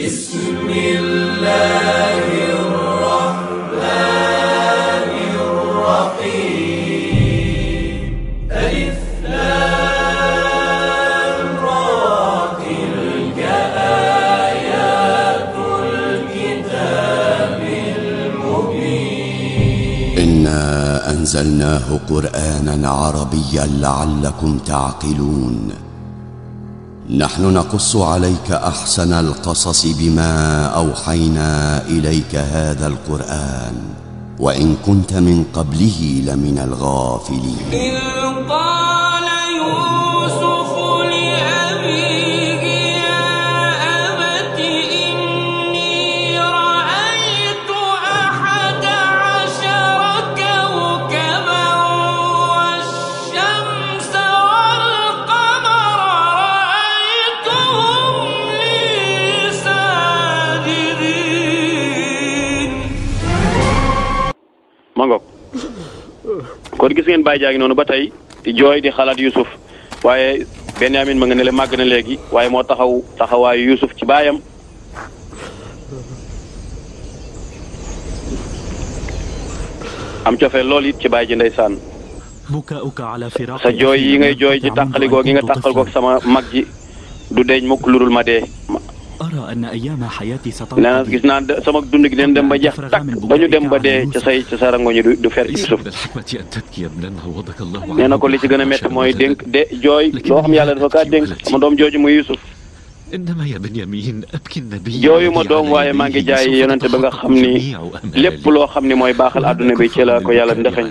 بسم الله الرحمن الرحيم ألف لام را تلك آيات الكتاب المبين إنا أنزلناه قرآنا عربيا لعلكم تعقلون نحن نقص عليك أحسن القصص بما أوحينا إليك هذا القرآن وإن كنت من قبله لمن الغافلين إذ قال يوسف لأبيه يا أبت إني رأيت 11 كوكبا والشمس والقمر رأيتهم لي ساجدين. Mangok kon gis ngeen Baye Diagne noonu ba tey di jooy di xalaat Youssouf waaye Benyamin ma nga ne le màgg na léegi waaye moo taxawaayu Youssouf ci baayam am cofee lool it ci baay ji ndeysaan sa jooy yi ngay jooy ci tàqaligoo gi nga tàqalgoog sama mag ji du deeñ mukk ludul ma dee nee na gis naa sama dund gi leen dem ba jeex takk ba ñu dem ba dee ca sa rango ñi du fer Youssouf nee na ko li ci gën a métti mooy dénk de jooy loo xam yàlla dafa kaa dénk sama doom jooju muy Youssouf jooyu ma doom waaye maa ngi jaay yonente ba nga xam ni lépp loo xam ni mooy baaxal àdduna bi ci la ko yàlla ndexeñ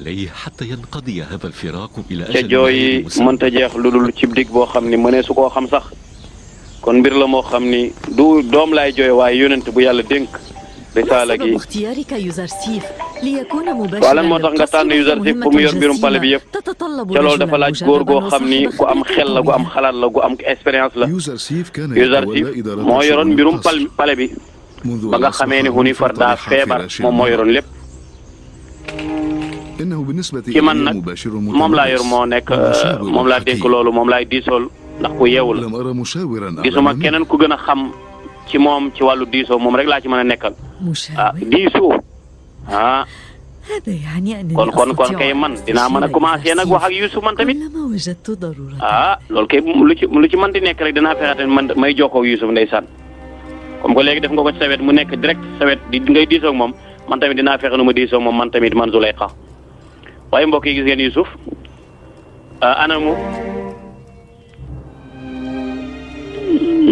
ca jooyi mënta jeex lu dul cib dig boo xam ni mënee su koo xam sax kon mbir la moo xam ni du doom laay jooy waaye yonente bu yàlla dénk risaala gi waaw lan moo tax nga tànn Yuzarsif pour mu yor mbirum pale bi yëpp ca loolu dafa laaj góor goo xam ni gu am xel la gu am xalaat la gu am expérience la Yuzarsif moo yoroon mbirum pale bi ba nga xamee ni Hunifar daa feebar moom moo yoroon lépp ci man nag moom laa yor moo nekk moom laa dénk loolu moom laay diisool ndax ku yeewu la gisuma keneen ku gën a xam ci moom ci wàllu diisoo moom rek laa ci mën a nekkal diisoo kon kay man dinaa mën a commencé nag wax ak Youssouf man tamit loolu kay lu ci mën di nekk rek dinaa fexe tamit man may jokkoo ak Youssouf ndeysaan comme que léegi def nga ko ci sa wet mu nekk direct sa wet di ngay diisoo ak moom man tamit dinaa fexe nu ma diisoo ak moom man tamit man Zuleyxa waaye mbokk yi gis ngeen Youssouf anamu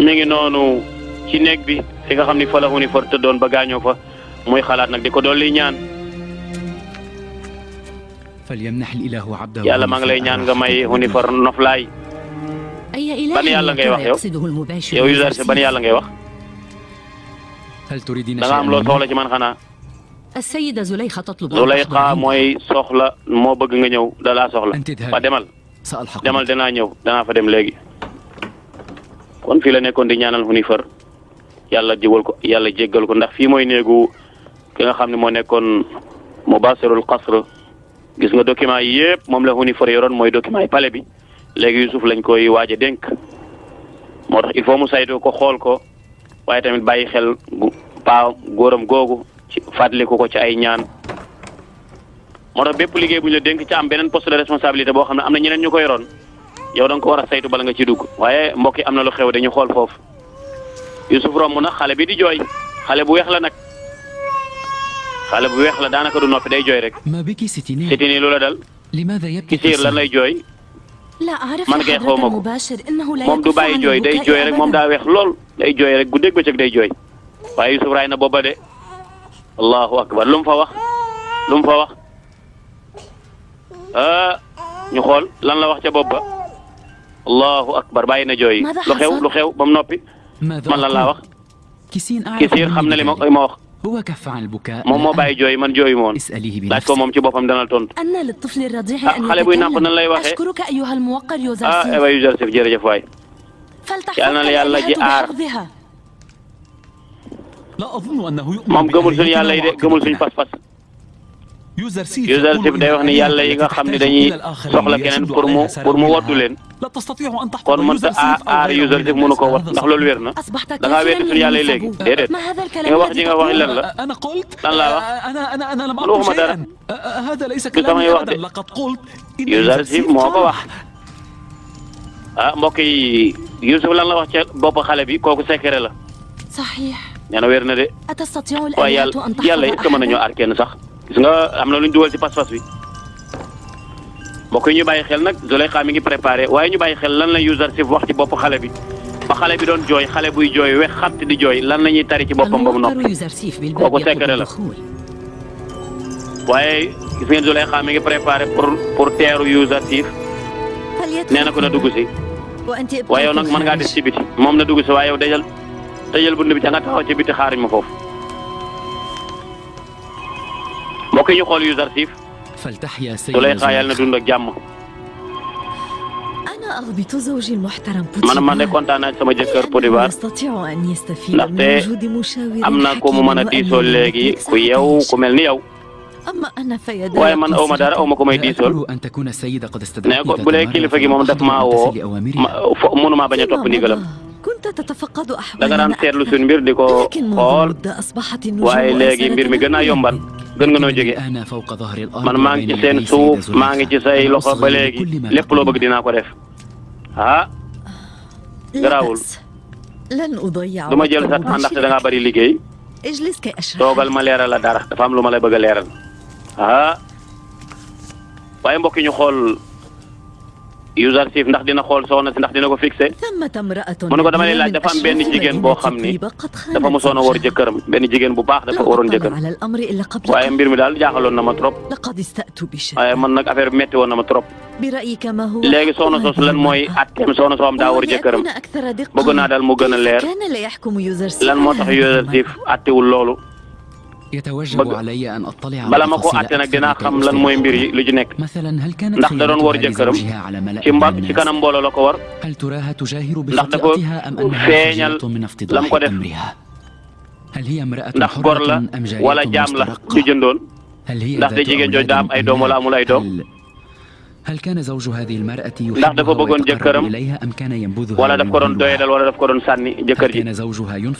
mi ngi noonu ci néeg bi fi nga xam ni fa la Hunifar tëddoon ba gaañoo fa muy xalaat nag di ko dolli ñaan yàlla maa ngi lay ñaan nga may Hunifar noflaay ban yàlla ngay wax yow Yuzarsif ban yàlla ngay wax da nga am loo soxla ci man xanaa Zuleyxa mooy soxla moo bëgg nga ñëw da laa soxla fa demal danaa ñëw danaa fa dem léegi kon fii la nekkoon di ñaanal Hunifar yàlla jéggal ko ndax fii mooy néegu ki nga xam ne moo nekkoon Mubasirul Qasr gis nga document yi yëpp moom la Hunifar yoroon mooy document yi palais bi léegi Youssouf lañ koy waaj a dénk moo tax il faut mu saytu ko xool ko waaye tamit bàyyi xel góoram googu ci fàttaliku ko ci ay ñaan moo tax bépp liggéey bu ñu la dénk ci am beneen poste de responsabilité boo xam ne am na ñeneen ñu ko yoroon yow da nga ko war a saytu bala nga ci dugg waaye mbokk yi am na lu xew dañu xool foofu Youssouf romb na xale bi di jooy xale bu weex la nag xale bu weex la daanaka du noppi day jooy rek Sitini lu la dal Kisiir lan lay jooy man kay xaw ma ko moom du bàyyi jooy day jooy rek moom daa weex lool day jooy rek guddeeg bëccëg day jooy waaye Youssouf raay na booba de allahu akbar lu mu fa wax ñu xool lan la wax ca bopp ba allahu akbar bàyyi na jooy lu xew ba mu noppi man lan laa wax Kisiir xam na li ma wax moom moo bàyyi jooy man jooyu moon laaj ko moom ci boppam dana tontu xale buy nàmp nan lay waxee waay Yuzarsif jërëjëf waay yal na la yàlla ji aar moom gëmul suñu yàlla yi de gëmul suñu pas-pas يوزرسيف day wax ni yàlla yi nga xam ne dañuy soxla keneen pour mu woddu leen kon mënta aar Yuzarsif mënu ko wat ndax loolu wér na da ngaa wér suñu yàlla yi léegi déedéet nga wax ji nga wax lan la lan laa wax waxuma dara du samay wax de Yuzarsif moo ko wax ah mbokk yi Youssouf lan la wax ca bopp xale bi kooku secret la nee na wér na de waaye yàlla it ko mën nañoo aar kenn sax gis nga am na lu ñu dugal ci pas-pas bi mbokk yi ñu bàyyi xel nag Zulaykha mi ngi préparé waaye ñu bàyyi xel lan la Yuzarsif wax ci bopp xale bi ba xale bi doon jooy xale buy jooy wex xatt di jooy lan la ñuy tari ci boppam ba mu noppi kooku secret la waaye gis ngeen Zulaykha mi ngi préparé pour teeru Yuzarsif nee na ko na dugg si waaye yow nag mën ngaa des ci biti moom na dugg si waaye yow tëjal bunt bi ca nga taxaw ci biti xaariñ ma foofu mbokk yi ñu xool Yuzarsif Zulaykha yàlla na dund ak jàmm man de kontaan naa sama jëkkër Potifar ndaxte am na ko mu mën a diisoo léegi ku yow ku mel ni yow waaye man aw ma dara aw ma ko may diisool ne ko bu dee kilifa gi moom daf maa woo mënumaa bañ a topp ndigalam da nga daan seetlu suñu mbir di ko xool waaye léegi mbir mi gën naa yombal gën nga noo jóge man maa ngi ci seen suuf maa ngi ci say loxo ba léegi lépp loo bëgg dinaa ko def ah garaawul du ma jël sa temps ndaxte da ngaa bari liggéey toogal ma leeral la dara dafa am lu ma lay bëgg a leeral ah waaye mbokk yi ñu xool Yuzarsif ndax dina xool soxna si ndax dina ko fixé mu ne ko dama lay laaj dafa am benn jigéen boo xam ni dafa mosoon a war jëkkëram benn jigéen bu baax dafa waroon jëkkëram waaye mbir mi daal jaaxaloon na ma trop waaye man nag affaire bi metti woon na ma trop léegi soxna soosu lan mooy atteem soxna soo am daa war jëkkëram bëgg naa daal mu gën a leer lan moo tax Yuzarsif attewul loolu bala ma ko atte nag dinaa xam lan mooy mbir yi lu ci nekk ndax da doon war jëkkëram ci kanam mbooloo la ko war ndax dafa feeñal lam ko def ndax gor la wala jaam la ñu jëndoon ndax te jigéen jooju daa am ay doom wala amul ay doom ndax dafa bëggoon jëkkëram wala daf ko doon doyadal wala daf ko doon sànni jëkkër ji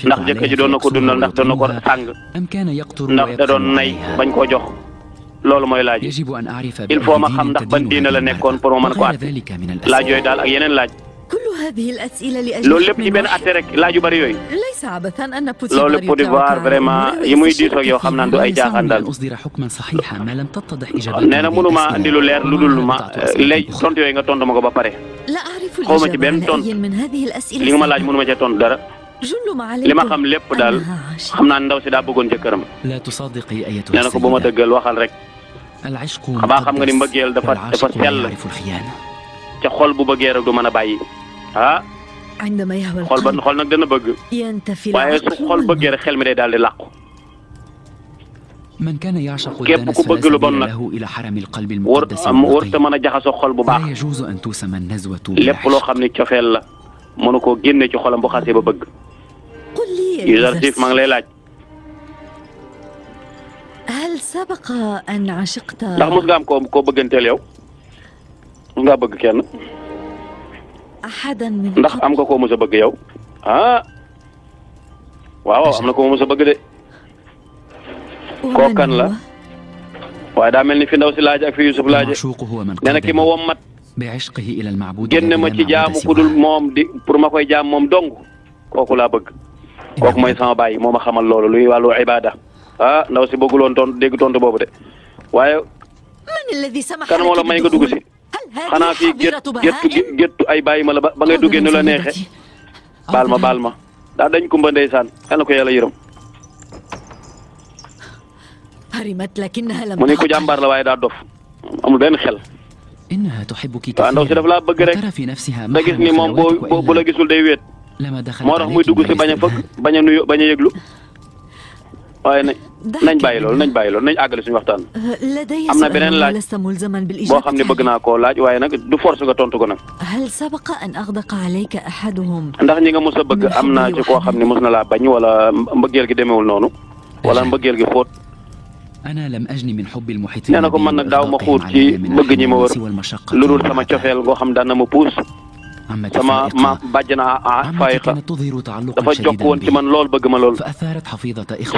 ndax jëkkër ji doon na ko dundal ndax doon na ko sàng ndax da doon nay bañ koo jox loolu mooy laaj il faut ma xam ndax ban diina la nekkoon pour ma mën ko at laaj yooyu daal ak yeneen laaj loolu lépp ci benn atte rek laaj yu bari yooyu loolu Potifar vraiment yi muy diisoo ak yow xam naan du ay jaaxaan daal nee na mënuma andi lu leer lu dul ma lay tontu yooyu nga tontu ma ko ba pare xaw ma ci benn tontu li nga ma laaj mënuma cee tontu dara li ma xam lépp daal xam naa ndaw si daa bëggoon jëkkëram nee na ko bu ma dëggal waxal rek xabaa xam nga ni mbëggeel dafa sell ca xol bu bëggee rek du mën a bàyyi ah xol nag dana bëgg waaye su xol bëggee rek xel mi day daal di làqu képp ku bëgg lu bon nag warta mën a jaxasoo xol bu baax lépp loo xam ne cofeel la mënu koo génne ci xolam bu xasee ba bëgg Yuzarsif maa ngi lay laaj ndax mos nga am koo bëgganteel yow mos ngaa bëgg kenn ndax am nga koo mos a bëgg yow ah waaw am na koo mos a bëgg de koo kan la waaye daa mel ni fi ndaw si laaj ak fi Youssouf laaj nee na ki ma wommat génne ma ci jaamu ku dul moom di pour ma koy jaam moom dong kooku laa bëgg kooku mooy sama baay moo ma xamal loolu luy wàllu ibada ah ndaw si bëgguloon tontu dégg tontu boobu de waaye kan moo la may nga dugg si xanaa fii géttu ay bàyyi ma la ba ngay duggee nu la neexee baal ma daa dañ kumba ndeysaan yal na ko yàlla yërëm mu ni ko jàmbaar la waaye daa dof amul benn xel waaw ndaw si daf laa bëgg rek da gis ni moom bu la gisul day wéet moo tax muy dugg si bañ a fëgg bañ a nuyu bañ a yëglu waaye nañ bàyyi loolu nañ àggale suñu waxtaan am na beneen laaj boo xam ne bëgg naa koo laaj waaye nag du force nga tontu ko nag ndax ñi nga mos a bëgg am naa ci koo xam ne mos na laa bañ wala mbëggeel gi demeewul noonu wala mbëggeel gi xóot nee na ko man nag daaw ma xuur ci bëgg ñi ma wër lu dul sama cofeel goo xam daan na ma puus sama ma bàjjana Faayixa dafa jokk woon ci man lool bëgg ma lool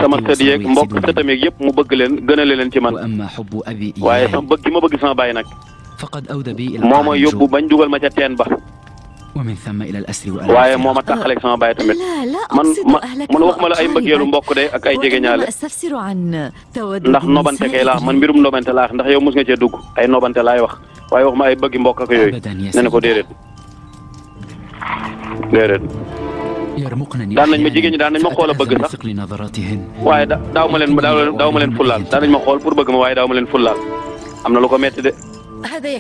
sama sët yeeg mbokk sëtam yeeg yëpp mu bëgg leen gënale leen ci man waaye sama bëgg gi ma bëgg sama baay nag moo ma yóbbu bañ dugal ma ca teen ba waaye moo ma taxaleeg sama baay tamit man waxuma la ay mbëggeelu mbokk de ak ay jegeñaale ndax nobante kay laa man mbirum nobante laa ndax yow mos nga cee dugg ay nobante laay wax waaye waxuma ay bëggi mbokk ak yooyu nee na ko déedéet daan nañ ma jigéen ñi daan nañ ma xool a bëgg sax waaye daaw ma leen fullaal daan nañ ma xool pour bëgg ma waaye daaw ma leen fullaal am na lu ko metti de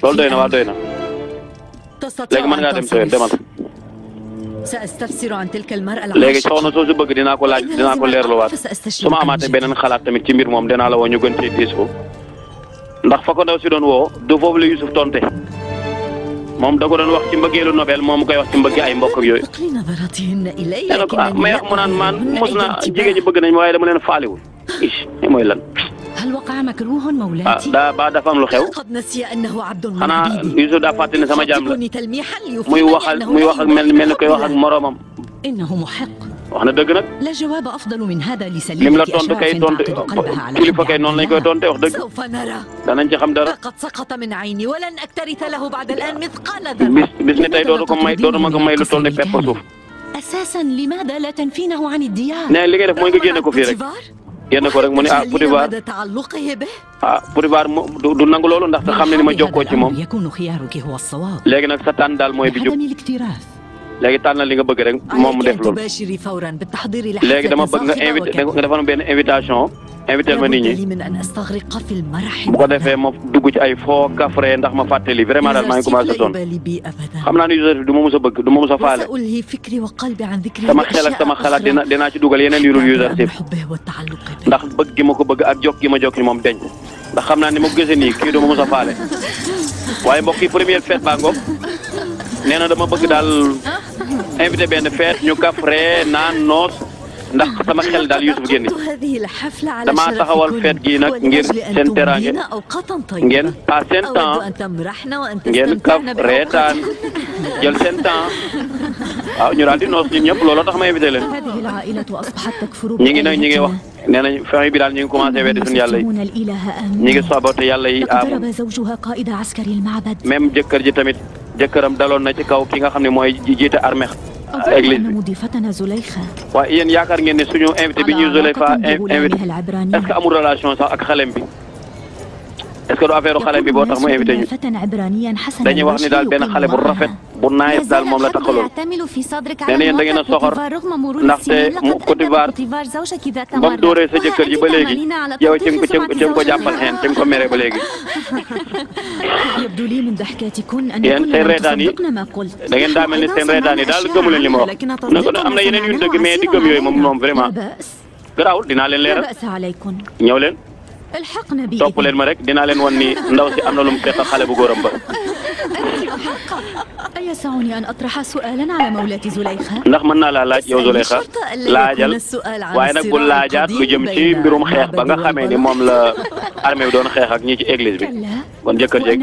loolu doy na waa doy na léegi mën ngaa dem sooyeen demal léegi soxna soo si bëgg dinaa ko laaj dinaa ko leerluwaat su ma amaatee beneen xalaat tamit ci mbir moom dinaa la woo ñu gën cee diisoo ndax fa ko ndaw si doon woo du foofu la Youssouf tonte moom da ko doon wax ci mbëggeelu Nobel moom mu koy wax ci mbëgge ay mbokk ak yooyu nee na ko may wax mu naan man mos na jigéen ñi bëgg nañ ma waaye dama leen faaliwul mooy lan ba dafa am lu xew xanaa Youssouf daa fàtte ne sama jaam la muy wax ak mel ni koy wax ak moroomam wax na dëgg nag lim la tontu kay tontu kilifa kay noonu lañ koy tonte wax dëgg danañ ci xam dara bis ni tey dootu ma ko may lu toll ne pepp suuf ne li ngay def mooy nga génne ko fii rek génne ko rek mu ne Potifar du nangu loolu ndaxte xam ne ni ma jokkoo ci moom léegi nag sa tànn daal mooy bi jub léegi tànnal li nga bëgg rek moom mu def loolu léegi dama bëgg nga invité nga defal ma benn invitation invité ma nit ñi bu ko defee ma dugg ci ay foo kafre ndax ma fàttali vraiment daal maa ngi commencé sonn xam naa ne Youssouf du ma mës a bëgg du ma mës a faale sama xel ak sama xalaat dinaa ci dugal yeneen yu dul Youssouf ndax bëgg gi ma ko bëgg ak jokk gi ma jokk ni moom deñ ndax xam naa ni ma ko gisee nii kii du ma mës a faale waaye mbokk yi première fête baa ngoog nee na dama bëgg daal invité benn fête ñu kafre naan noos ndax sama xel daal Youssouf génn damaa taxawal fête gi nag ngir seen teraange ngeen pas seen temps ngeen kaf reetaan jël seen temps waaw ñu daal di noos ñun ñëpp looloo tax ma invité leen ñi ngi wax nee nañ famille bi daal ñu ngi commencé weddi suñu yàlla yi ñi ngi saboté yàlla yi amu même jëkkër ji tamit jëkkëram daloon na ci kaw ki nga xam ne mooy jiite armée église bi waaye yéen yaakaar ngeen ne suñu invité bi ñu Zuleyxa invité est-ce que amul relation sax ak xalem bi est-ce que du affaire xalem bi boo tax mu invité ñu dañuy wax ni daal benn xale bu rafet bu naayis daal moom la taxaloon nee na yéen da ngeen a soxor ndaxte mu Potifar ba mu dóoree sa jëkkër ji ba léegi yow ci nga ko jàppal xeen ci nga ko mere ba léegi yéen seen reetaan yi da ngeen daa mel ni seen reetaan yi daal gëmu leen li ma wax na ko am na yeneen yu dëgg mais di gëm yooyu moom vraiment garaawul dinaa leen leeral ñëw leen topp leen ma rek dinaa leen wan ni ndaw si am na lu mu fekk xale bu góoram ba ndax mën naa laa laaj yow Zuleyxa laajal waaye nag bul laajaat lu jëm ci mbirum xeex ba nga xamee ni moom la armée bi doon xeex ak ñi ci église bi kon jëkkër jeeg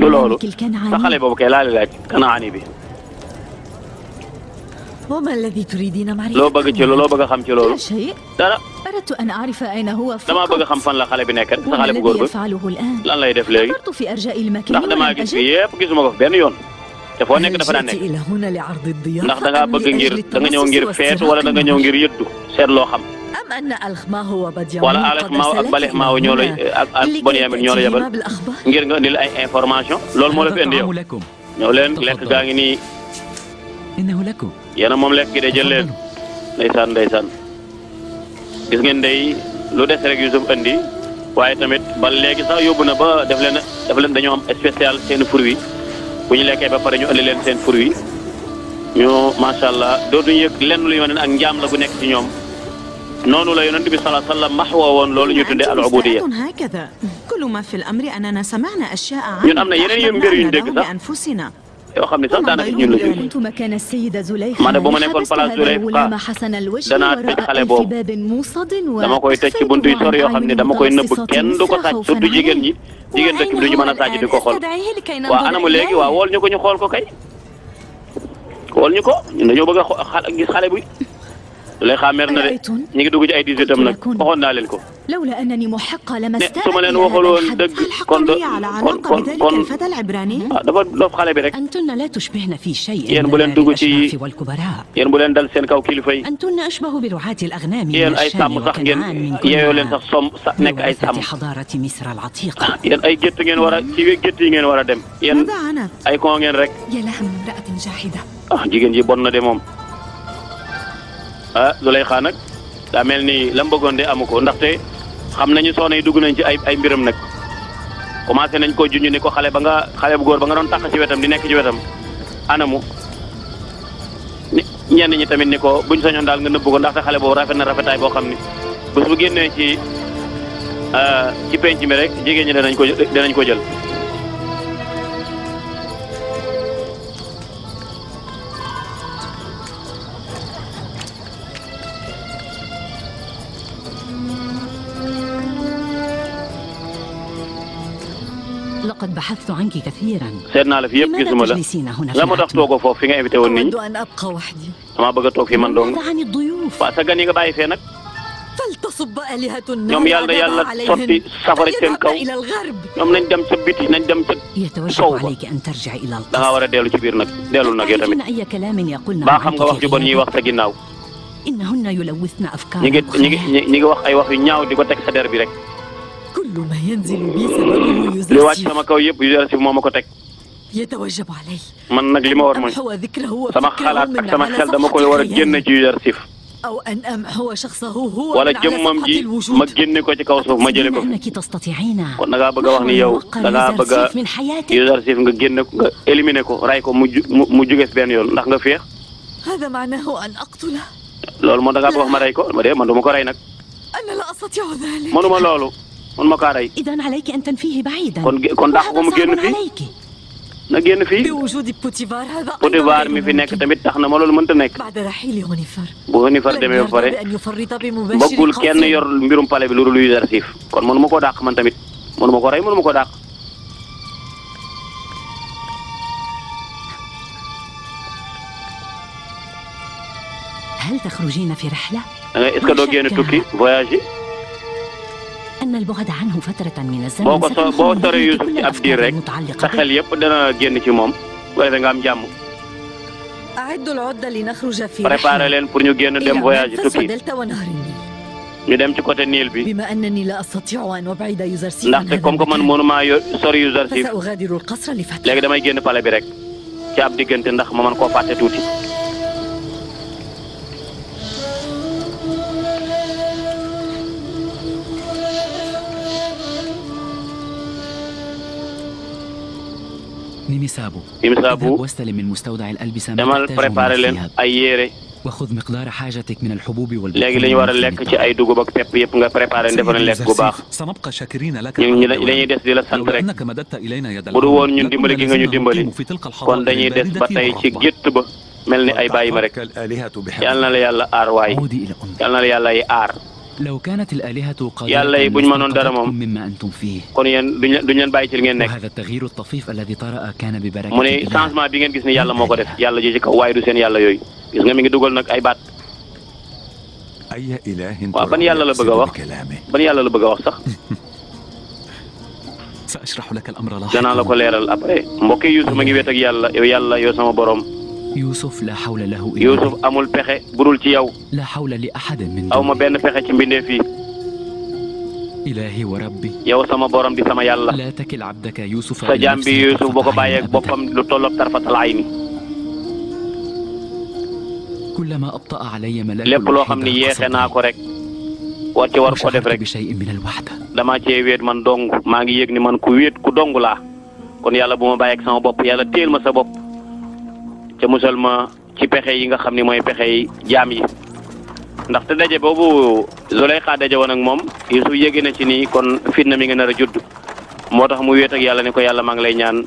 du loolu sa xale boobu kay laali laaj Kanaani bi loo bëgg ci loo bëgg a xam ci loolu dara damaa bëgg a xam fan la xale bi nekk sa xale bu góor ba lan lay def léegi ndax damaa gis fi yëpp gisuma ko fi benn yoon te foo nekk dafa daan nekk ndax da ngaa bëgg ngir da nga ñëw ngir feet wala da nga ñëw ngir yëddu seet loo xam wala alxmaaw ak balixmaaw ñoo lay ak Bonyamin ñoo la yebal ngir nga indil ay information loolu moo la fi indi yow ñëw leen lekk gaa ngi nii yéen a moom lekk gi de jël leen ndeysaan gis ngeen day lu des rek Youssouf indi waaye tamit ba léegi sax yóbbu na ba def leen dañoo am spécial seen fruit bu ñu lekkee ba pare ñu indi leen seen fruit ñu macha allah dootuñu yëg lenn lu ñu wane ak njaam la gu nekk ci ñoom noonu la yonent bi sallallahu alayhi wa sallam maxwa woon loolu ñu tuddee al ubudiyya ñun am na yeneen yu mbir yu ñu dégg sax yoo xam ne sax daanaka ñun la jógee. كنت مكان السيدة زليخة man de bu ma nekkoon place Zuleyxa حسن الوجه danaa tëj xale boobu dama koy tëj ci buntu yu sori yoo xam ne dama koy nëbb kenn du ko sàcc surtout jigéen ñi jigéen dëkk bi duñu mën a sàcc di ko xool waaw anamu léegi waaw wool ñu ko ñu xool ko kay wool ñu ko ñun dañoo bëgg a gis xale bi Zuleyxa mer na de ñu ngi dugg ci ay 18 am nag waxoon naa leen ko لولا أنني محقة لما ne su ma leen waxaloon dëgg kon dafa doof xale bi rek أنتن لا تشبهن في شيء yéen bu leen dugg ci والكبراء yéen bu leen dal seen kaw kilifa yi أنتن أشبه برعاة الأغنام yéen ay sàmm sax ngeen yeeyoo leen sax nekk ay sàmm حضارة مصر العتيقة yéen ay gétt ngeen war a ci gétt yi ngeen war a dem yéen ay koo ngeen rek يا لها من امرأة جاحدة jigéen ji bon na de moom Zuleyxa nag daa mel ni lam bëggoon de amu ko ndaxte xam nañu soxna yi dugg nañ ci ay mbiram nag commencé nañ ko junj ni ko xale bu góor ba nga doon tax ci wetam di nekk ci wetam anamu ñenn ñi tamit ni ko buñ sañoon daal nga nëbb ko ndaxte xale boobu rafet na rafetaay boo xam ni bés bu génnee ci penc mi rek jigéen ñi danañ ko jël. لقد بحثت عنك كثيرا. seet naa la fi yëpp gisuma la la ma tax toogoo foofu fi nga invité woon nit ñi أن أبقى وحدي. damaa bëgg a toog fi man dong عن الضيوف. waaw sa gan yi nga bàyyi fee nag فلتصب آلهة ñoom yàlla sotti safara seen kaw إلى الغرب. ñoom nañ dem ca biti nañ dem ca يتوجب sow ba عليك أن ترجع إلى da القصر. ngaa war a dellu ci biir nag dellul nag yow tamit أي كلام يقولن baa xam nga wax ju bon ñuy wax sa ginnaaw إنهن يلوثن أفكارا. ñi ngi wax ay wax yu ñaaw di ko teg sa der bi rek كل ما ينزل بي سببه li wàcc يزرسي. sama kaw yëpp Yuzarsif moo ma ko teg يتوجب علي man nag li ma war mooy أمحو ذكره sama وفكره xalaat من ak sama على xel dama koy war a génn ci Yuzarsif أو أن أمحو شخصه هو wala من على jëmmam صفحة ji ma الوجود. génne ko ci kaw suuf ma jële ko fi أنك تستطيعين. kon da ngaa bëgg a wax ni yow da ngaa bëgg a من حياتك. Yuzarsif nga génne nga éliminer ko ray ko mu jóge fi benn yoon ndax nga féex هذا معناه أن أقتله. loolu moo da ngaa bëgg wax ma rey ko ma de man du ma ko rey nag أنا لا أستطيع ذلك. mënuma loolu man ma kaa rey إذن عليك أن تنفيه بعيدا. kon dàq ko mu génn وهذا صعب fii عليك. na génn fii بوجود بوتيفار هذا أيضا Potifar غير mi fi nekk ممكن. tamit tax na ma loolu mënta nekk بعد رحيل هونيفر bu Hunifar لم demee ba pare يرضى بأن يفرط بمباشر bëggul kenn قصد. yor mbirum pale bi lu dul Yuzarsif kon mënuma koo dàq man tamit mënuma ko rey mënuma ko dàq هل تخرجين في رحلة؟ est-ce que doo génn tukki voyage yi أن البعد عنه فترة من الزمن boo ko ستنخل boo soree بذلك Yuusuf كل ci ab diir الأفكار rek المتعلقة sa به. xel yëpp dana génn ci moom bu defee nga am jàmm أعدوا العدة لنخرج في préparé رحلة leen pour ñu génn dem إلى voyage منفذ tukki ودلتا ونهر النيل. ñu dem ci côté Niil bi بما أنني لا أستطيع أن أبعد يوزرسيف عن ndaxte هذا comme que man المكان، mënumaa sori Yuzarsif فسأغادر القصر لفترة. léegi damay génn pale bi rek ci ab diggante ndax ma mën koo fàtte tuuti نيميسابو Nimsaabu اذهب واستلم من مستودع الألبسة ما demal تحتاجه من préparé leen الثياب ay yére وخذ مقدار حاجتك من الحبوب léegi li ñu war a lekk ci ay dugub ak pepp yëpp nga préparé defal leen lekk gu baax سنبقى شاكرين لك ñu dañuy des di la sant لولا rek أنك مددت إلينا يد bu du woon ñun dimbali gi nga ñu dimbali في تلك kon dañuy des ba tey ci gétt ba mel ni ay bàyyi ma rek yal na la yàlla aar waay عودي إلى أمك. yal na la yàlla yi aar لو كانت الآلهة yàlla yi buñ mënoon dara moom مما أنتم فيه kon yéen duñ leen bàyyi ci li ngeen nekk وهذا التغيير الطفيف الذي طرأ كان ببركة mu ne الله. changement bi ngeen gis ni yàlla moo ko def yàlla ji ci kaw waaye du seen yàlla yooyu gis nga mi ngi dugal nag ay baat أي إله waaw ban yàlla la bëgg a wax ban yàlla la bëgg a wax sax سأشرح لك الأمر لاحقا danaa la ko leeral après mbokki Yuusuf ma ngi wet ak yàlla yow yàlla yow sama borom يوسف لا حول له إلا Yuusuf بك. amul pexe budul ci yow لا حول لأحد من aw ma دونك. benn pexe ci mbindeef yi إلهي وربي yow sama borom di sama yàlla لا تكل عبدك يوسف sa jaam bi لنفسه Yuusuf boo ko طرفة عين bàyyeeg أبدا. boppam lu tolloog tarfatal ayni كلما أبطأ علي ملاك lépp loo xam ni yeexe naa ko rek war ci war ko def rek بشيء من الوحدة. damaa cee wéet man dong maa ngi yëg ni man ku wéet ku dong laa kon yàlla bu ma bàyyeeg sama bopp yàlla téel ma sa bopp ca musal ma ci pexe yi nga xam ni mooy pexe yi jaam yi ndaxte daje boobu Zuleyxa daje woon ak moom Yuusuf yéege na ci nii kon fitna mi nga nar a judd moo tax mu wéet ak yàlla ni ko yàlla maa ngi lay ñaan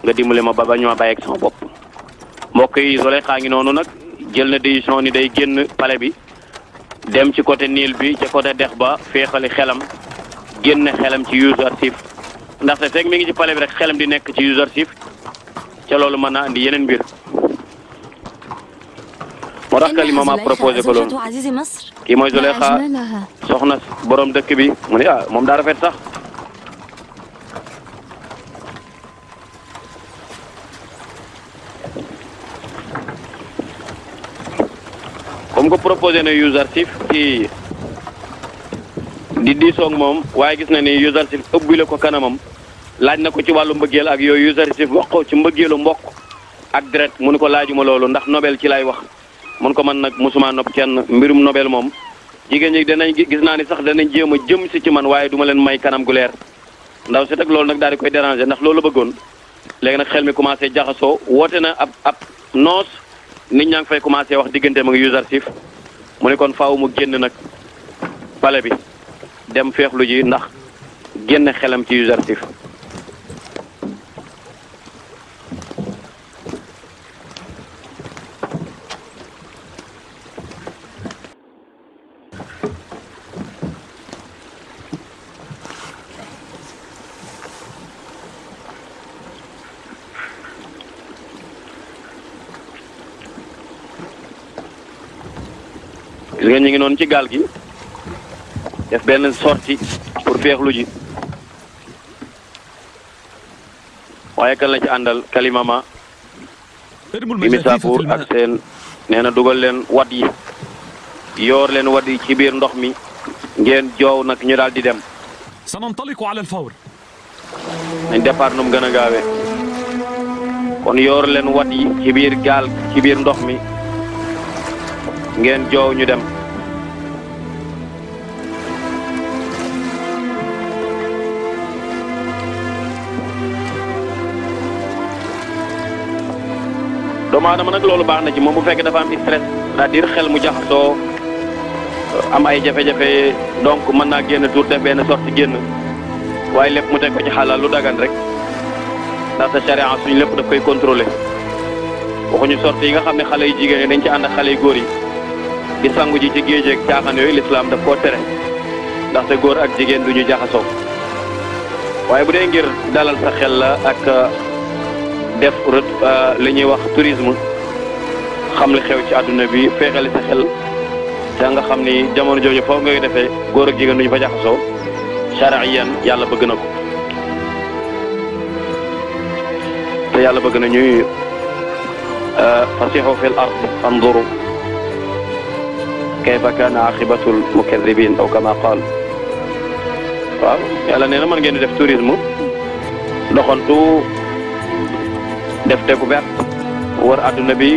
nga dimbali ma ba bañ ma bàyyeeg sama bopp mbokk yi Zuleyxa ngi noonu nag jël na décision ni day génn palais bi dem ci côté Nil bi ca côté dex ba féexali xelam génn xelam ci Yuzarsif ndaxte fekk mi ngi ci palais bi rek xelam di nekk ci Yuzarsif ca loolu mën naa andi yeneen mbir moo tax Kalima ma proposé ko loolu kii mooy Zuleyxa soxna borom dëkk bi mu ne ah moom daa rafet sax comme ko proposé na Yuzarsif ci di diisoog moom waaye gis na ni Yuzarsif ëbbile ko kanamam laaj na ko ci wàllu mbëggeel ak yooyu Yuzarsif wax ko ci mbëggeelu mbokk ak deret mu ni ko laajuma loolu ndax nobel ci lay wax mun ko man nag musuma nopp kenn mbirum nobel moom jigéen ñi danañ gis naa ni sax danañ jéem a jëm si ci man waaye duma leen may kanam gu leer ndaw si teg loolu nag daal di koy déranger ndax loolu la bëggoon léegi nag xel mi commencé jaxasoo woote na ab noos nit ñaa ngi fay commencé wax diggante ma ngi Yuzarsif mu ne kon faaw mu génn nag palais bi dem feexlu ji ndax génn xelam ci Yuzarsif gis nga ñu ngi noonu ci gaal gi def benn sortie pour feexlu ji waaye kan la ci àndal Kalima ma Imisapour ak seen nee na dugal leen wat yi yoor leen wat yi ci biir ndox mi ngeen joow nag ñu daal di dem sanantaliqu ala al-fawr nañ départ nu mu gën a gaawee kon yoor leen wat yi ci biir gaal ci biir ndox mi ngeen joow ñu dem doomu aadama nag loolu baax na ci moom bu fekkee dafa am stress c'est-à-dire xel mu jaxasoo am ay jafe-jafe donc mën naa génn tuur def benn sorti génn waaye lépp mu teg ko ci xalaal lu dagan rek ndax sa charia suñ lépp daf koy contrôler waxuñu sorti yi nga xam ne xale yu jigéen ñi dañ ci ànd ak xale yu góor yi di sangu ji ci géej ak caaxaan yooyu lislaam daf koo tere ndaxte góor ak jigéen du ñu jaxasoo waaye bu dee ngir dalal sa xel la ak def li ñuy wax tourisme xam li xew ci àdduna bi feexali sa xel te nga xam ni jamono jooju foofu ngay defee góor ak jigéen du ñu fa jaxasoo shariyan yàlla bëgg na ko te yàlla bëgg na ñuy fasihu fil ard fanzuru kayfa kaana aqibatul mukadibin aw kama qaal waaw yàlla nee na mën ngeen di def tourisme doxantu def découverte wër àdduna bi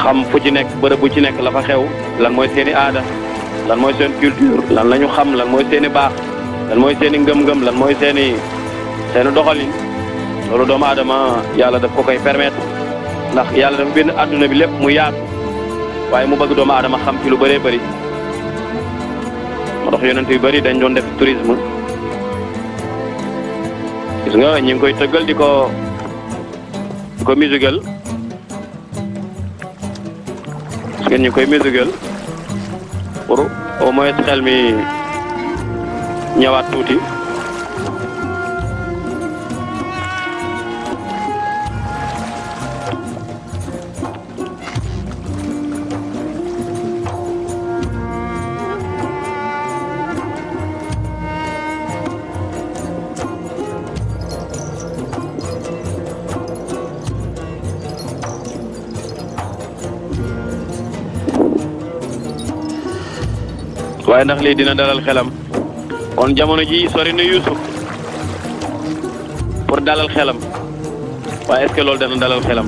xam fu ci nekk bërëb bu ci nekk la fa xew lan mooy seeni aada lan mooy seen culture lan la ñu xam lan mooy seeni baax lan mooy seeni ngëm-ngëm lan mooy seeni doxalin loolu doomu aadama yàlla daf ko koy permettre ndax yàlla dafa bind àdduna bi lépp mu yaatu waaye mu bëgg doomu aadama xam ci lu bëree bëri moo tax yonent yu bëri dañ doon def tourisme gis nga ñi ngi koy tëggal di ko musical gis ngeen ñu ngi koy musical pour au moins xel mi ñëwaat tuuti waaye ndax lii dina dalal xelam kon jamono ji sori na Yuusuf pour dalal xelam waaye est-ce que loolu dana dalal xelam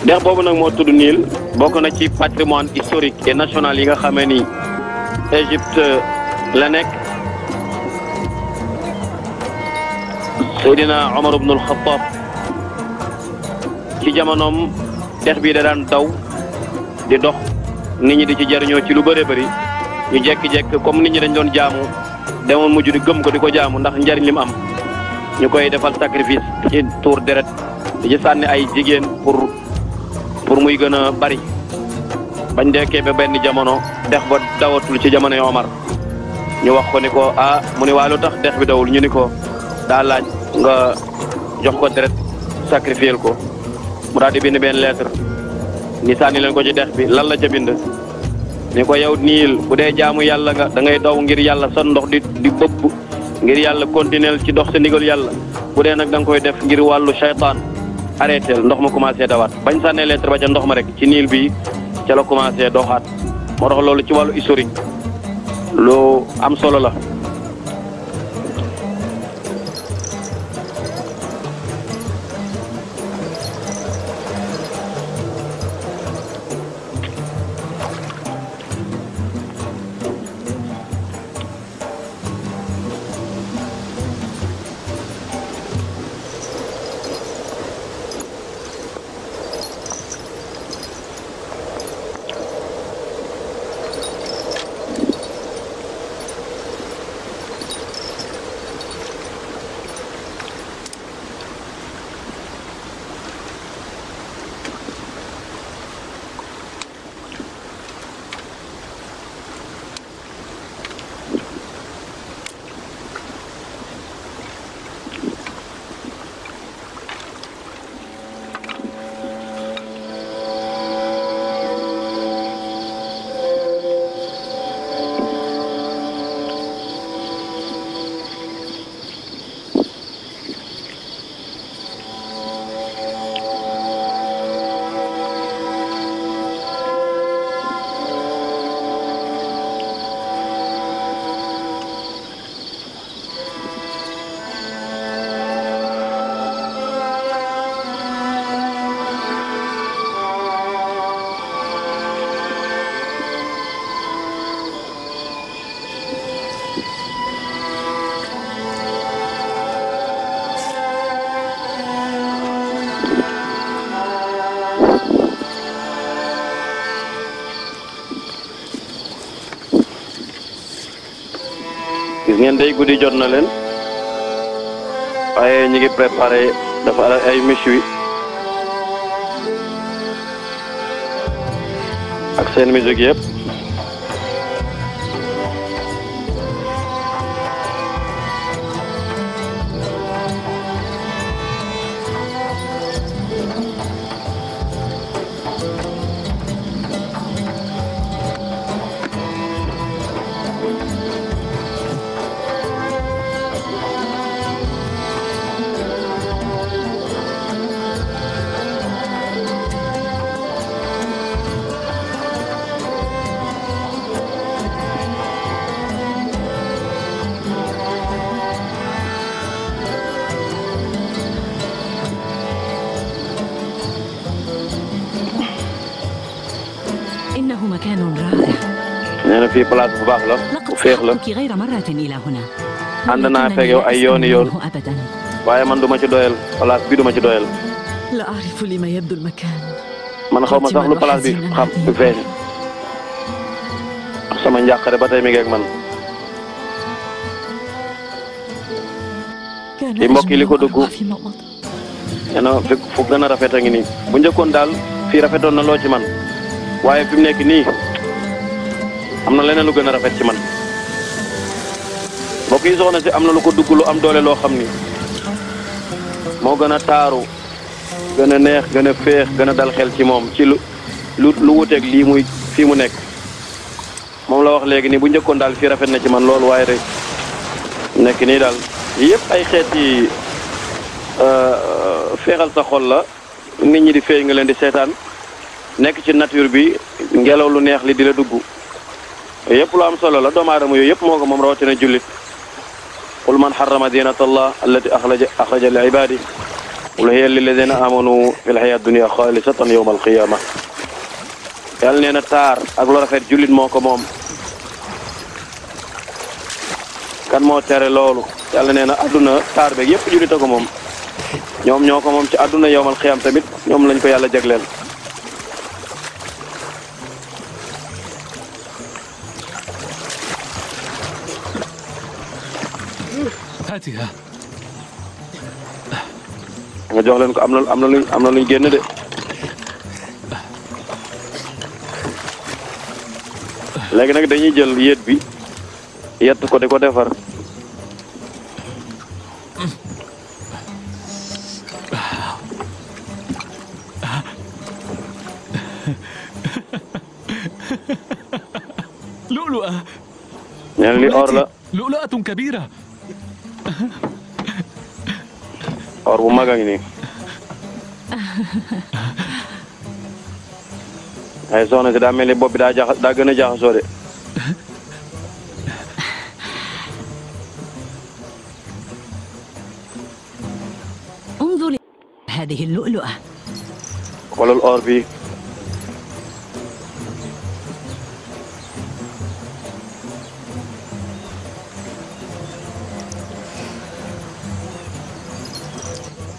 dex boobu nag moo tudd Nil bokk na ci patrimoine historique et national yi nga xamee ni Égypte la nekk. Seydina Omar ibnul Xattaab ci jamonoom dex bii da daan daw di dox nit ñi di ci jariñoo ci lu bëree bëri ñu jekki-jekk comme nit ñi dañ doon jaamu demoon mujj di gëm ko di ko jaamu ndax njariñ li mu am ñu koy defal sacrifice ci tuur deret di ci sànni ay jigéen pour muy gën a bari bañ dekkee ba benn jamono dex ba dawatul ci jamono Omar ñu wax ko ni ko mu ni waa lu tax dex bi dawul ñu ni ko daa laaj nga jox ko deret sacrifier ko mu daal di bind benn lettre ni sànni leen ko ci dex bi lan la ca bind ni ko yow Niil bu dee jaamu yàlla nga da ngay daw ngir yàlla sa ndox di bëbb ngir yàlla continuer ci dox sa ndigal yàlla bu dee nag da nga koy def ngir wàllu shaytaan arrêté ndox ma commencé dawaat bañ sànnee lettre ba ca ndox ma rek ci Niil bi ca la commencé doxaat moo tax loolu ci wàllu historique lu am solo la. gis ngeen day guddi jot na leen waaye ñu ngi préparé dafa ay méchoui ak seen musique yëpp إنه مكان رائع. nee na fii place bu baax la bu féex la غير مرة إلى هنا. ànd naa fekk yow ay yooni yoon waaye man duma ci doyal place bi duma ci doyal. لا أعرف لما يبدو المكان. man xaw ma sax lu place bi xam du feeñ sama njàqare ba tey mi ngi ak man. li mbokk yi li ko dugg nee na fu gën a rafet a ngi nii bu njëkkoon daal fii rafetoon na loo ci man waaye fi mu nekk nii am na leneen lu gën a rafet ci man mbokk yi soxna si am na lu ko dugg lu am doole loo xam ni moo gën a taaru gën a neex gën a féex gën a dal xel ci moom ci lu wuteeg lii muy fii mu nekk moom la wax léegi nii bu njëkkoon daal fii rafet na ci man loolu waaye rek nekk nii daal yëpp ay xeeti féexal sa xol la nit ñi di feeñ nga leen di seetaan nekk ci nature bi ngelaw lu neex li di la dugg yëpp lu am solo la doomu aadama yooyu yëpp moo ko moom rawatina jullit qul man harrama zinata allah allati axraja li ibadi qul hiya lilladina amanu fil hayati dunya xaalisatan yawmal qiyaama yàlla nee na taar ak lu rafet jullit moo ko moom kan moo tere loolu yàlla nee na adduna taar beeg yépp jullit a ko moom ñoom ñoo ko moom ci adduna yawmal qiyaam tamit ñoom lañ ko yàlla jagleel هاتها nga jox leen ko am na luñ génn de léegi nag dañuy jël yet bi yett ko di ko defar لؤلؤة ñeen li or la لؤلؤة كبيرة or bu mag a ngi nii ay soxna si daa mel ni bopp bi daa gën a jaxasoo de انظر هذه اللؤلؤة. xoolal or bi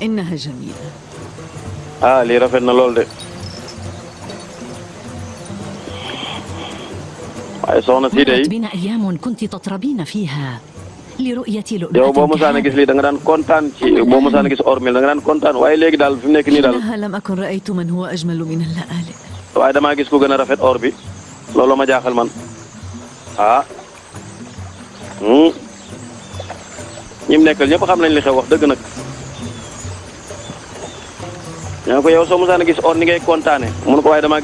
إنها جميلة. lii rafet na lool de waaye soxna si day مرت بنا أيام كنت تطربين فيها لرؤية لؤلؤة. yow boo mosaan a gis lii da nga daan kontaan ci boo mosaan a gis or mil da nga daan kontaan waaye léegi daal fi mu nekk nii daal إنها لم أكن رأيت من هو أجمل من اللآلئ. waaye damaa gis ku gën a rafet or bi loolu ma jaaxal man ñim nekkal ñëpp xam nañ li xew wax dëgg nag ñoo ko yow soo mosaan a gis or ni ngay kontaane mun ko waaye damaa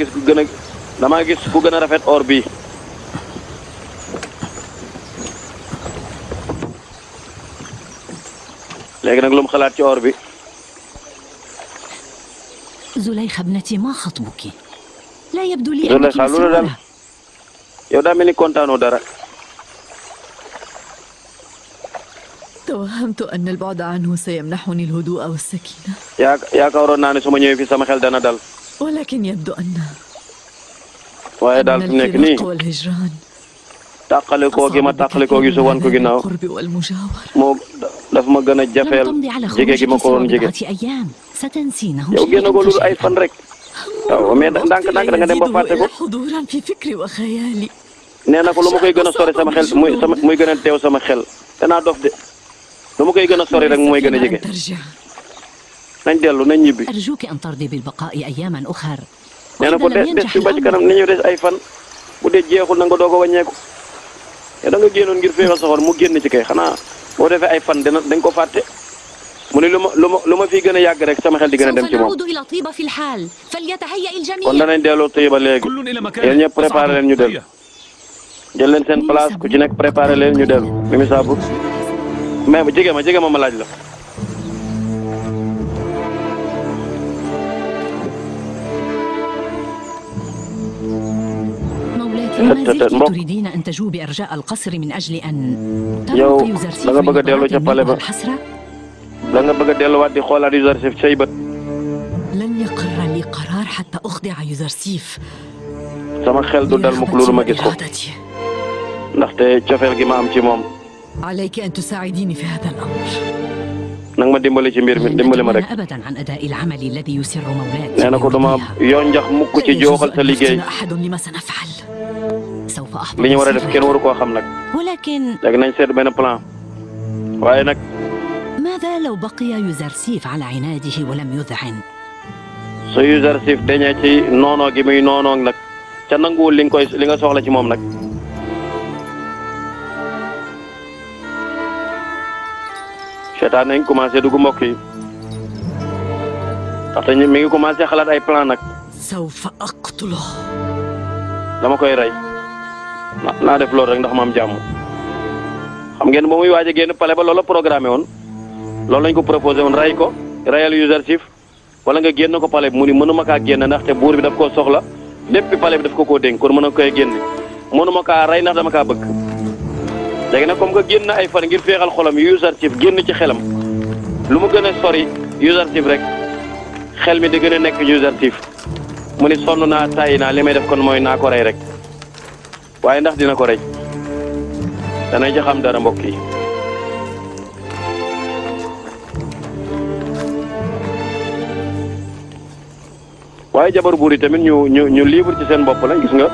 gis ku gën a rafet or bii léegi nag lu mu xalaat ci or bi. زليخة ابنتي ما خطبك؟ لا يبدو لي أنك مسرورة. yow daa mel ni kontaanoo dara. توهمت أن البعد عنه سيمنحني الهدوء والسكينة. yaakaaroon naa ne su ma ñëwee fii sama xel dana dal. ولكن يبدو أن waaye daal fi mu nekk nii والهجران tàqalikoo gi ma tàqalikoo gi su wan ko ginnaaw moo daf ma gën a jafeel jege gi ma ko woon jege. yow génn ko lu ay fan rek. waaw mais ndànk da nga dem ba fàtte ko. nee na ko lu ma koy gën a sori sama xel muy gën a teew sama xel danaa dof de lu ma koy gën a sori rek mooy gën a jege. nañ dellu nañ ñibbi. nee na ko des fi ba ci kanam ni ñu des ay fan bu dee jeexul na nga doog a wàññeeku. te da nga génnoon ngir féexal sa xol mu génn ci kay xanaa boo defee ay fan dañ ko fàtte mu ne lu ma fii gën a yàgg rek sama xel di gën a dem ci moom. kon danañ delloo Tayba léegi yéen ñëpp préparé leen ñu dem jël leen seen place ku ci nekk préparé leen ñu dem Mimi Sabou mais jege ma laaj la. تريدين أن تجوبي أرجاء القصر من أجل أن yow da nga bëgg a dellu ca pale ba da nga bëgg a delluwaat di xoolaat Yuzarsif say bët. لن يقر لي قرار حتى أخضع يوزرسيف. sama xel du dal mukk loolu ma gis ko ndaxte cofeel gi ma am ci moom. عليك أن تساعديني في هذا الأمر. nang ma dimbali ci mbir mi dimbali ma rek. nee na ko duma yoo njax mukk ci jooxal sa liggéey. li ñu war a def kenn waru koo xam nag. léegi nañ seet benn plan waaye nag. ماذا لو بقي يوزرسيف على عناده ولم يذعن؟ su Yuzarsif dañee ci noonoo gi muy noonoo nag ca nanguwul li nga soxla ci moom nag. seetaan nañ commencé dugg mbokk yi ndaxte mi ngi commencé xalaat ay plan nag. سوف أقتله. dama koy rey naa def loolu rek ndax ma am jàmm xam ngeen ba muy waaj a génn pale ba loolu la programmé woon loolu lañ ko proposé woon rey ko reyal Yuzarsif wala nga génn ko pale bi mu ni mënuma kaa génn ndaxte buur bi daf koo soxla lépp pale bi daf ko koo dénk kon mën a koy génn mënuma kaa rey ndax dama kaa bëgg. léegi nag comme que génn ay fan ngir féexal xolam Yuzarsif génn ci xelam lu mu gën a sori Yuzarsif rek xel mi di gën a nekk Yuzarsif mu ni sonn naa tàyyi naa li may def kon mooy naa ko rey rek waaye ndax dina ko rey danañ ci xam dara mbokk yi. waaye jabar buur yi tamit ñu libre ci seen bopp la gis nga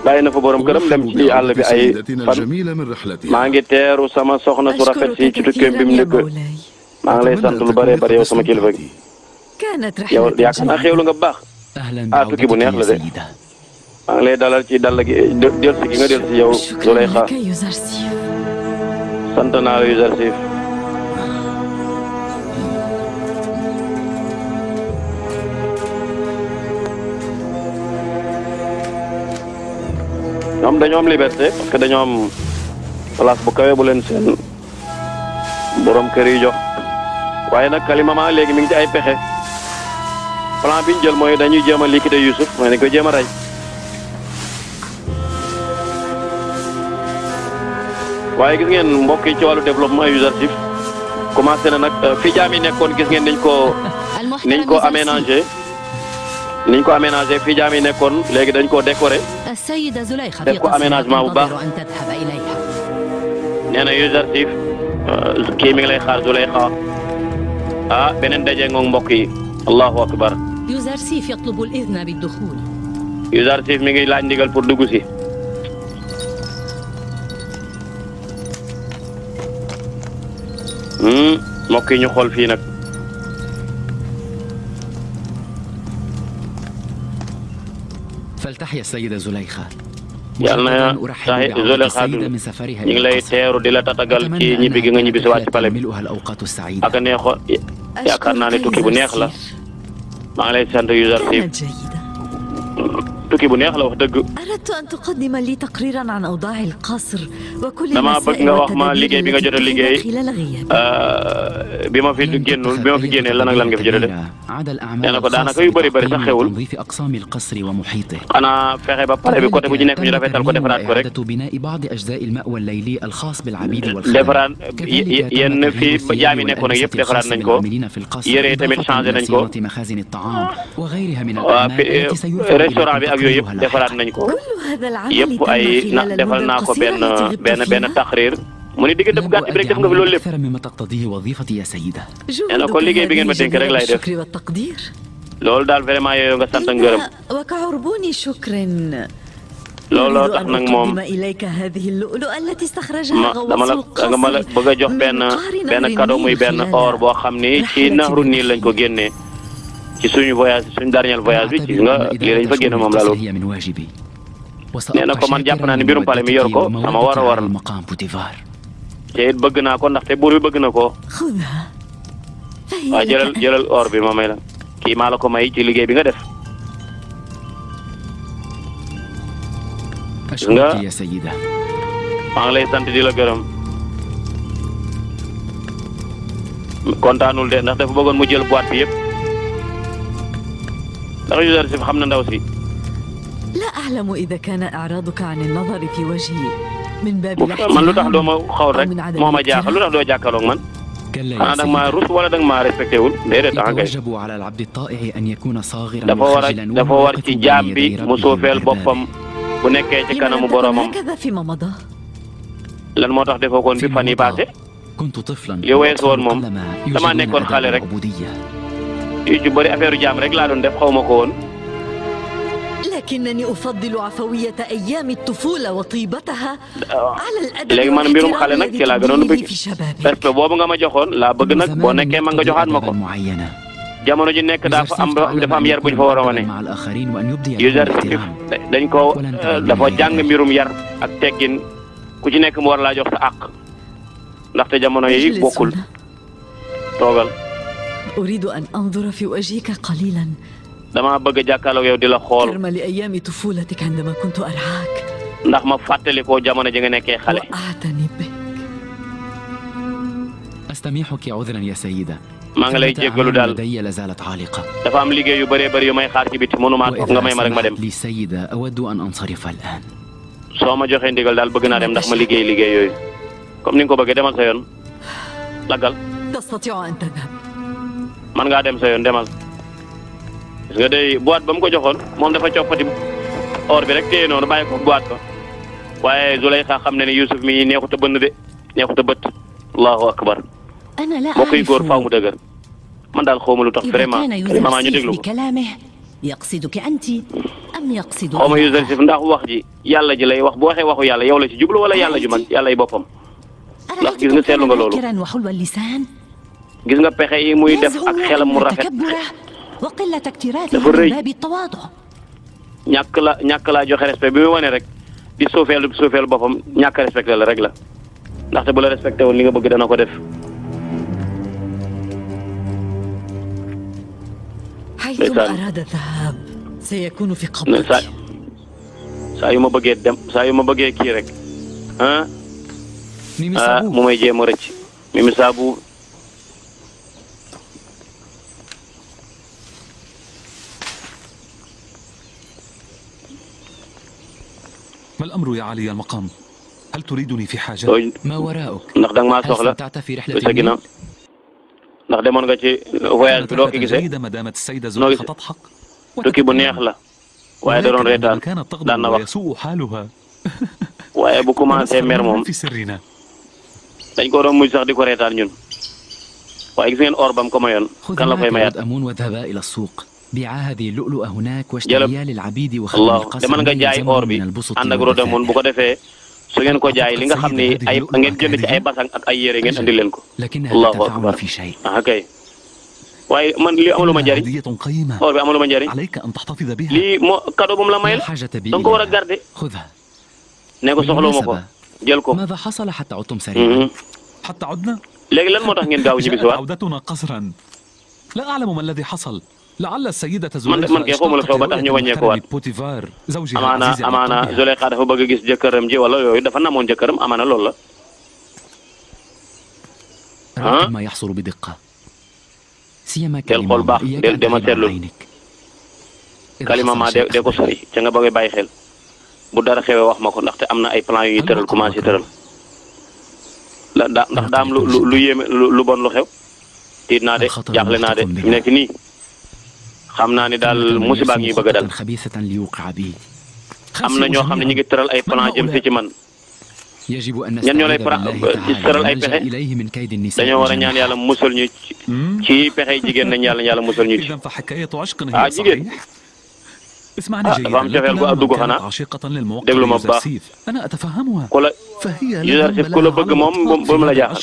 bàyyi na fa borom këram dem ci àll bi ay fan maa ngi teeru sama soxna su rafet si ci tukkeem bi mu nekk maa ngi lay sant lu bëree bëri yow sama kilifa gi yow yaakaar naa xéewlu nga bu baax tukki bu neex la de maa ngi lay dalal ci dal gi del si gi nga del si yow Zulaykha sant naa la Yuzarsif ñoom dañoo am liberté parce que dañoo am place bu kawe bu leen seen borom kër yi jox waaye nag Kalimama léegi mi ngi ci ay pexe plan bi ñu jël mooy dañuy jéem a liquider Youssouf mooy dañ koy jéem a rey waaye gis ngeen mbokk yi ci wàllu développement Yuzarsif commencé na nag fi jaam yi nekkoon gis ngeen niñ ko aménagé fi jaam yi nekkoon léegi dañ koo décoré def ko aménagement bu baax nee na Yuzarsif kii mi ngi lay xaar Zulaykha beneen daje ngoog mbokk yi allahu akbar Yuzarsif yatlubu al-idhna bid-dukhul Yuzarsif mi ngi laaj ndigal pour dugg si mbokk yi ñu xool fii nag فلتحيا السيدة زليخة yàlla na Zulaykha ñu ngi lay teeru di la tatagal ci ñibbi gi nga ñibbi si waat ci pale bi ak neexoon yaakaar naa ne tukki bu neex la maa ngi lay sant Yuzarsif tukki bu neex la wax dëgg. dama bëgg nga wax ma liggéey bi nga jot a liggéey bi ma fi génnee lan ak lan nga fi jot a def. nee na ko daanaka yu bëri bëri sax xewul xanaa fexe ba pare bi côté bu ñu nekk ñu rafetal ko defaraat ko rek defaraat yenn fii jaam yi nekkoon ak yëpp defaraat nañ ko yére yi tamit changé nañ ko restaurant bi ak yooyu yëpp defaraat nañ ko yëpp ay defal naa ko benn taxriir mu ni diggante bu gàtt bi rek def nga fi loolu lépp nee na ko liggéey bi ngeen ma dénk rek lay def loolu daal vraiment yooyu nga sant ngërëm looloo tax nag moom dama la bëgg a jox benn cadeau muy benn or boo xam ni ci Nahru Niil lañ ko génnee ci suñu voyage suñu dernier voyage bi gis nga lii lañ fa génne moom laalu nee na ko man jàpp naa ni mbirum pale mi yor ko sama war a la te it bëgg naa ko ndaxte buur bi bëgg na ko waaw jëlal or bi ma may la kii maa la ko may ci liggéey bi nga def gis nga maa ngi lay sant di la gërëm kontaanul de ndax dafa bëggoon mu jël boîte bi yëpp ndax Yuzarsif xam na ndaw si. man lu tax doo ma xaw rek moo ma jaaxal lu tax doo jàkkaarloog man. xanaa da nga maa rus wala da nga maa respecté wul déedéet ah kay. dafa war ci jaam bi mu suufeel boppam bu nekkee ci kanamu boromam. lan moo tax defoo koon bi fan yii paase. li weesu woon moom damaa nekkoon xale rek. yu ci bëri affaire jaam rek laa doon def xaw ma ko woon. léegi man mbirum xale nag ci laa gënoon bëgg respect boobu nga ma joxoon laa bëgg nag boo nekkee man nga joxaat ma ko. jamono ji nekk dafa am yar bu ñu fa war a wane. Yuzarsif dañ ko dafa jàng mbirum yar ak teggin ku ci nekk mu war laa jox sa àq ndaxte jamono yi bokkul toogal. أريد أن أنظر في وجهك قليلا. dama bëgg a jàkkaarloo yow di la xool. ترمى لأيام طفولتك عندما كنت أرعاك. ndax ma fàttali ko jamono ji nga nekkee xale. وأعتني بك. أستميحك عذرا يا سيدة. maa ngi lay jéggalu daal لا زالت عالقة. dafa am liggéey yu bëree bëri yu may xaar ci biti mënuma toog nga may ma rek ma dem. لي سيدة أود أن أنصرف الآن. soo ma joxee ndigal daal bëgg naa dem ndax ma liggéey yooyu comme ni nga ko bëggee demal sa yoon daggal. تستطيع أن تذهب. man ngaa dem sa yoon demal. gis nga day boîte ba mu ko joxoon moom dafa coppati or bi rek téye noonu bàyyi ko boîte ba waaye Zulaykha xam ne ne Youssouf mi neexut a bënn de neexut a bët. allahu akbar. moo koy góor faaw mu dëgër. man daal xawma lu tax vraiment maman ñu déglu ko. يقصدك أنت أم يقصد xawma Youssouf ndax wax ji yàlla ji lay wax bu waxee waxu yàlla yow la ci jublu wala yàlla ju mag yàlla yi boppam. ndax gis nga seetlu nga loolu. gis nga pexe yi muy def ak xelam mu rafet. dafa rëy ñàkk laa joxe respect bi muy wane rek di suufeelu boppam ñàkk respecté la rek la ndaxte bu la respecté woon li nga bëgg dana ko def. حيثما أراد الذهاب سيكون في قبضتي. saa yu ma bëggee dem saa yu ma bëggee kii rek mu may jéem a rëcc Mimi Sabou. ما الأمر يا علي المقام؟ هل تريدني في حاجة؟ ما وراءك؟ ndax danga maa soxla sa ginnaaw ndax demoon nga ci voyage bi doo ko gisee noo gisee tukki bu neex la waaye da doon reetaan daan na wax waaye bu commencé mer moom dañ ko doon mujj sax di ko reetaan ñun waaye gis ngeen or bam ko mayoon kan la koy mayaat. Allah demal nga jaay or bi ànd ak Rodamoun bu ko defee su ngeen ko jaay li nga xam ni ay ngeen jënd ci ay basang ak ay yére ngeen andi leen ko. allahu akbar kay waaye man lii amaluma njariñ or bi amaluma njariñ lii moo cadeau bu mu la may la danga ko war a garder ne ko soxlawuma ko jël ko. léegi lan moo tax ngeen gaaw ñibbi si waat. man kay xawma la xew ba tax ñu wàññeeku waat amaana Zulaykha dafa bëgg a gis jëkkëram ji wala yooyu dafa namoon jëkkëram amaana loolu la. del xool baax del dema seetlu kalima ma de ko sori ca nga bëgg bàyyi xel bu dara xewee wax ma ko ndaxte am na ay plan yu ñuy tëral commencé tëral la ndax daam lu yéeme lu bon lu xew tiit naa de jaaxle naa de fi mu nekk nii xam naa ni daal musiba ak ñuy bëgg a dal am na ñoo xam ne ñu ngi tëral ay plan jëm si ci man ñan ñoo lay tëral ay pexe dañoo war a ñaan yàlla musal ñu ci pexe jigéen nañ yàlla musal ñu ci jigéen dafa am cofeel gu dugg xanaa déglu ma bu baax ku la Youssouf ku la bëgg moom bu mu la jaaxal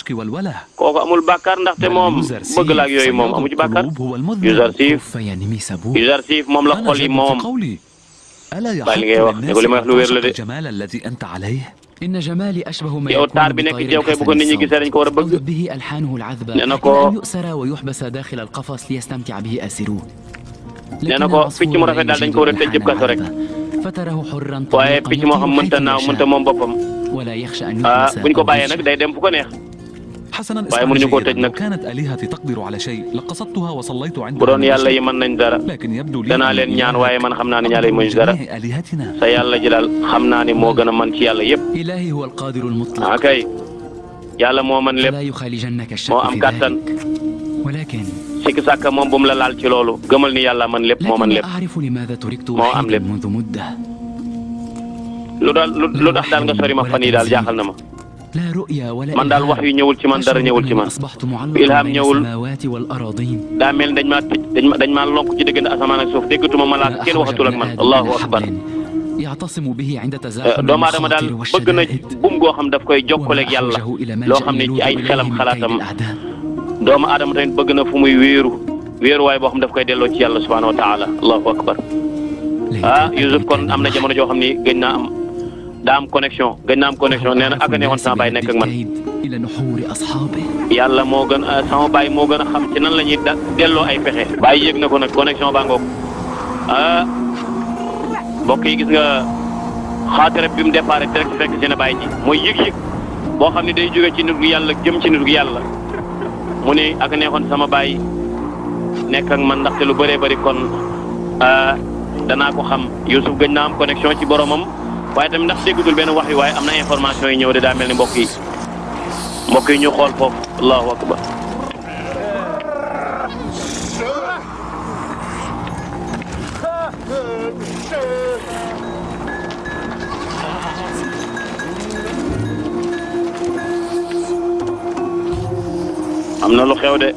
kooku amul bàkkaar ndaxte moom bëgg la ak yooyu moom amu ci bàkkaar Youssouf moom la xol yi moom bàyyi li ngay wax ne ko li may wax lu wér la de yow taar bi nekk ci yow kay bu ko nit ñi gisee dañ ko war a bëgg nee na ko nee na ko picc mu rafet daal dañ ko war a tëj jëb kaso rek waaye picc moo xam mënta naaw mënta moom boppam buñ ko bàyyee nag day dem fu ko neex waaye mënuñu koo tëj nag bu doon yàlla yi mën nañ dara danaa leen ñaan waaye man xam naa ne ñaala yi mënuñ dara sa yàlla ji daal xam naa ne moo gën a mën ci yàlla yëpp kay yàlla moo mën lépp moo am kàttan sikki sàkka moom bu mu la laal ci loolu gëmal ni yàlla man lépp moo man lépp moo am lépp lu tax daal nga sori ma fan yi daal jaaxal na ma man daal wax yu ñëwul ci man dara ñëwul ci man ilham ñëwul daa mel dañ maa tëj dañ maa lonk ci diggante asamaan ak suuf déggatuma ma laak kenn waxatul ak man allahu akbar doomu aadama daal bëgg na buum goo xam daf koy jokkaleeg yàlla loo xam ne ci ay xelam xalaatam doomu aadama tamit bëgg na fu muy wéeruwaay boo xam daf koy delloo ci yàlla subhanahu wa taala allahu akbar Youssouf kon am na jamono joo xam ni gëj naa am daa am connexion nee na ak a neexoon sama baay nekk ak man yàlla moo gën sama baay moo gën a xam ci nan la ñuy delloo ay pexe baay yëg na ko nag connexion baa ngoog mbokk yi gis nga xaatira bi mu départ direct fekk seen baay ji mooy yëg-yëg boo xam ne day jóge ci nit gu yàlla jëm ci nit gu yàlla mu ne ak neexoon sama baay nekk ak man ndaxte lu bëree bëri kon danaa ko xam Youssouf gëj naa am connexion ci boromam waaye tamit ndax déggutul benn wax yi waaye am na information yi ñëw de daa mel ni mbokk yi ñu xool foofu allahu akbar am na lu xew de.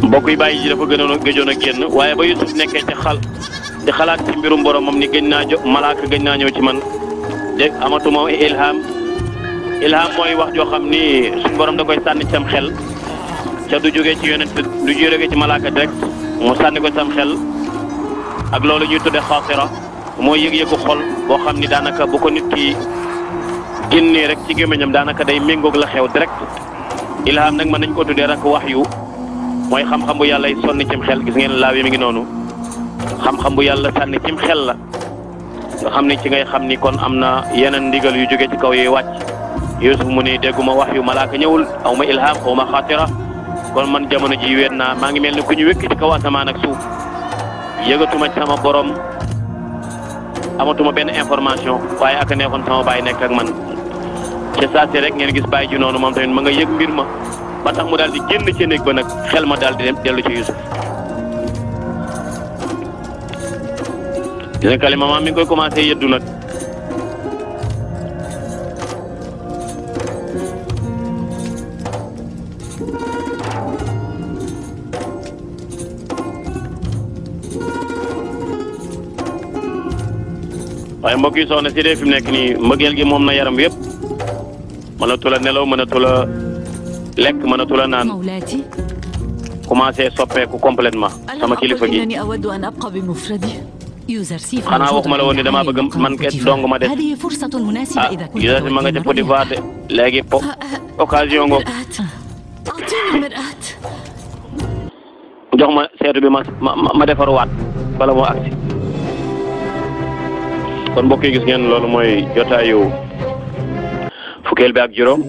mbokk yi bàyyi ji dafa gëjoon a génn waaye ba Yusuf nekkee di xalaat ci mbirum boromam ni gëj naa malaaka gëj naa ñëw ci man dégg amatuma ilham mooy wax joo xam ni suñu borom da koy sànni ci sam xel ca du jógee ci yonent du jógee ci malaaka direct mu sànni ko sam xel ak loolu ñuy tudde xaatira mooy yëg-yëgu xol boo xam ni daanaka bu ko nit ki génnee rek ci gémmiñam daanaka day méngoog la xew direct ilham nag mën nañ ko tuddee rek wahyu mooy xam-xam bu yàlla sonni cim xel gis ngeen laaw yi mi ngi noonu xam-xam bu yàlla sànni cim xel la nga xam ni ci ngay xam ni kon am na yeneen ndigal yu jóge ci kaw yuy wàcc Yusuf mu ni dégguma wax yu malaaka ñëwul aw ma ilham aw ma xaatira kon man jamono ji weet naa maa ngi mel ni ku ñu wékk ci kaw asamaan ak suuf yëgatuma ci sama borom amatuma benn information waaye ak neexoon sama baay nekk ak man ci saa si rek ngeen gis baay ji noonu moom tamit ma nga yëg mbir ma ba tax mu daal di génn ci néeg ba nag xel ma daal di dem dellu ci Yusuf gis nga kalima maam mi ngi koy commencé yëddu nag waaye mbokk yi soxna si dee fi mu nekk nii mbëggeel gi moom na yaram yëpp mënatu la nelaw mënatu la lekk mënatu la naan commencé soppeeku complètement sama kilifa gi xanaa waxuma la woon ni damaa bëgg man ket dong ma def ah Yuusuf ma nga ca Côte d'Ivoire de léegi occasion ngo jox ma seetu bi ma defaruwaat bala moo agsi kon mbokk yi gis ngeen loolu mooy jotaayu fukkeel bi ak juróom